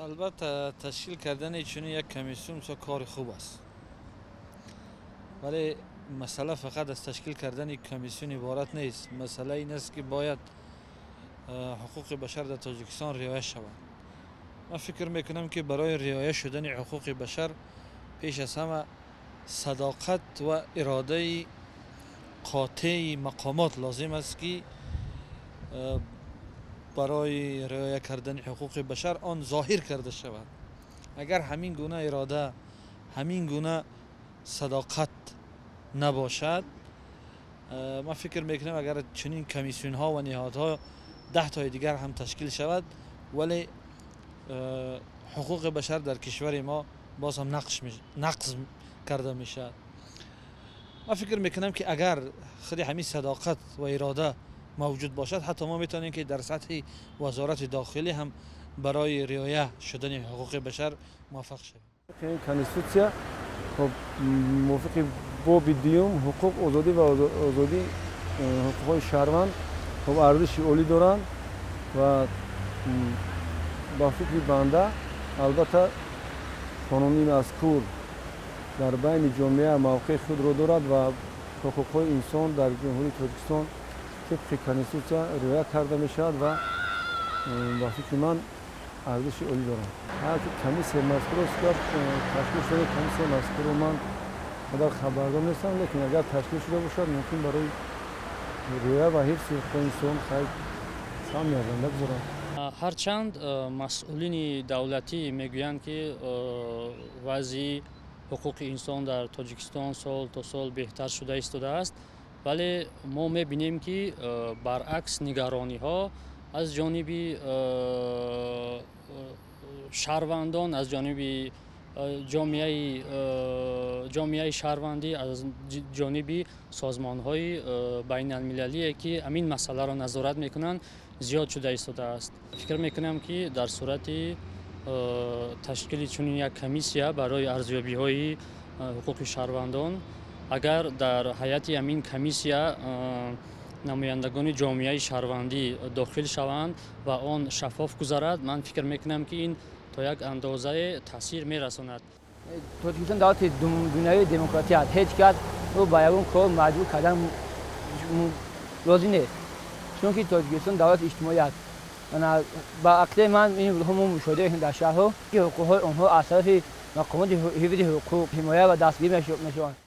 Албатта, ташкил кардани чунин як комиссион бисёр кори хуб аст, вале масъала фақат аз ташкил кардани комиссион иборат нест. Масъала ин аст, ки бояд ҳуқуқи башар дар Тоҷикистон риоя шавад. Ман фикр мекунам, ки барои риоя шудани ҳуқуқи башар пеш аз ҳама садоқат ва иродаи қотеи мақомот лозим аст, ки барои риоя кардани ҳуқуқи башар он зоҳир карда шавад. Агар ҳамин гуна ирода, ҳамин гуна садоқат набошад, ман фикр мекунам, агар чунин комиссионҳо ва ниҳодҳо 10 тои дигар ҳам ташкил шавад, вале ҳуқуқи башар дар кишвари мо боз ҳам нақз карда мешавад. Ман фикр мекунам, ки агар худи ҳамин садоқат ва ирода мавҷуд бошад, ҳатто мо метавонем, ки дар сатҳи Вазорати дохилӣ ҳам барои риоя шудани ҳуқуқи башар муваффақ шавем. Конститутсия, хоб, мувофиқи боби дуюм, ҳуқуқ, озодӣ ва озодӣ, ҳуқуқҳои шаҳрванд, хоб, арзиши олӣ доранд ва ба фикри банда, албатта, қонуни мазкур дар байни ҷомеа мавқеи худро дорад ва ҳуқуқҳои инсон дар Ҷумҳурии Тоҷикистон тибқи Конститутсия риоя карда мешавад ва ба фикри ман арзиши олӣ дорад. Комиссияи мазкурро ташкил шуда, комиссияи мазкурро ман қадар хабардор нестам, лекин агар ташкил шуда бошад, мумкин барои риоя ва ҳифзи ҳуқуқи инсон хайр саҳм арзанда гузоранд. Ҳарчанд масъулини давлатӣ мегӯянд, ки вазъи ҳуқуқи инсон дар Тоҷикистон сол то сол беҳтар шуда истодааст, вале мо мебинем, ки баръакс нигарониҳо аз ҷониби шаҳрвандон, аз ҷониби ҷомеаи шаҳрвандӣ, аз ҷониби созмонҳои байналмилалие, ки ҳамин масъаларо назорат мекунанд, зиёд шуда истодааст. Фикр мекунам, ки дар сурати ташкили чунин як комиссия барои арзёбиҳои ҳуқуқи шаҳрвандон, агар дар ҳайати ҳамин комиссия намояндагони ҷомеаи шаҳрвандӣ дохил шаванд ва он шаффоф гузарад, ман фикр мекунам, ки ин то як андозае таъсир мерасонад. Тоҷикистон давлати дунявии демократия аст. Ҳеҷ кас ӯ ба ягон кор маҷбур кардан лозим нест, чунки Тоҷикистон давлати иҷтимоӣ аст. Ба ақидаи ман, ин рӯзҳо мо мушоҳида мекунем дар шаҳрҳо, ки ҳуқуқҳои онҳо аз тарафи мақомоти ҳифзи ҳуқуқ ҳимоя ва дастгирӣ мешаванд.